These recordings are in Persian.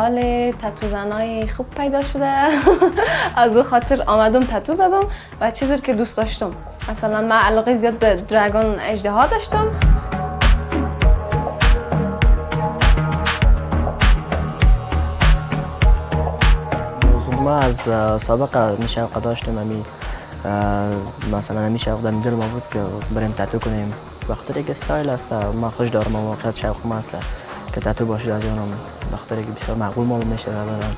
حال تتو زنای خوب پیدا شده. از او خاطر آمدم تتو زدم و چیزی که دوست داشتم، مثلا من علاقه زیاد به dragon اژدها داشتم. ما از سابقه شوق داشتم، امی مثلا همی شوق در دل ما بود که بریم تتو کنیم، بخاطر یک استایل است. ما خوش دارم، واقعیت شوق ما است که تتو باشه از جانم، بخاطر که بسیار معقول معلوم میشه در بدن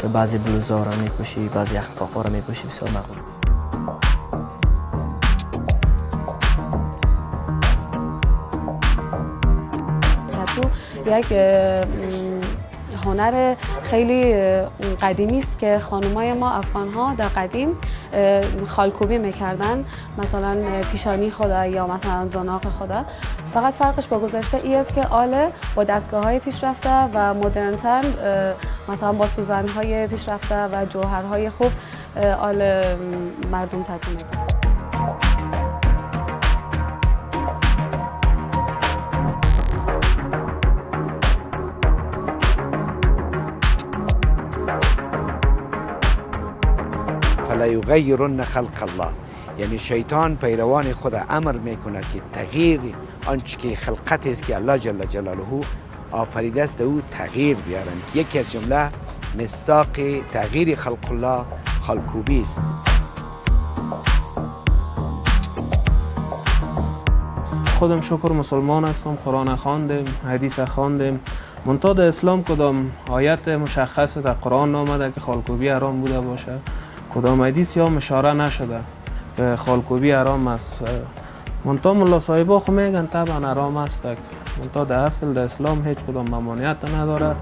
که بعضی بلوزا را میپوشی، بعضی اخفاقا را میپوشی، بسیار معقول. تتو یک هنر خیلی قدیمی است که خانمای ما افغان‌ها در قدیم خالکوبی میکردن، مثلا پیشانی خدا یا مثلا زناق خدا. فقط فرقش با گذشته ای است که آله با دستگاه‌های پیشرفته و مدرن‌تر، مثلا با سوزن‌های پیشرفته و جوهرهای خوب آله مردم تتو میکنن. فلیغیرن خلق الله، یعنی شیطان پیروان خود امر میکند که تغییر آنچه که خلقت است که الله جل جلاله آفریده است او تغییر بیارند، که یکی از جمله مصداق تغییر خلق الله خالکوبی است. خودم شکر مسلمان هستم، قرآن خواندیم، حدیث خواندیم، منتها در اسلام کدام آیت مشخص در قرآن آمده که خالکوبی حرام بوده باشه؟ کدام حدیث یا مشاره نشده که خالکوبی حرام است؟ منتها ملا صاحبا خو میگن طبعا حرام است، منتها در اصل در اسلام هیچ کدام ممانعت نداره.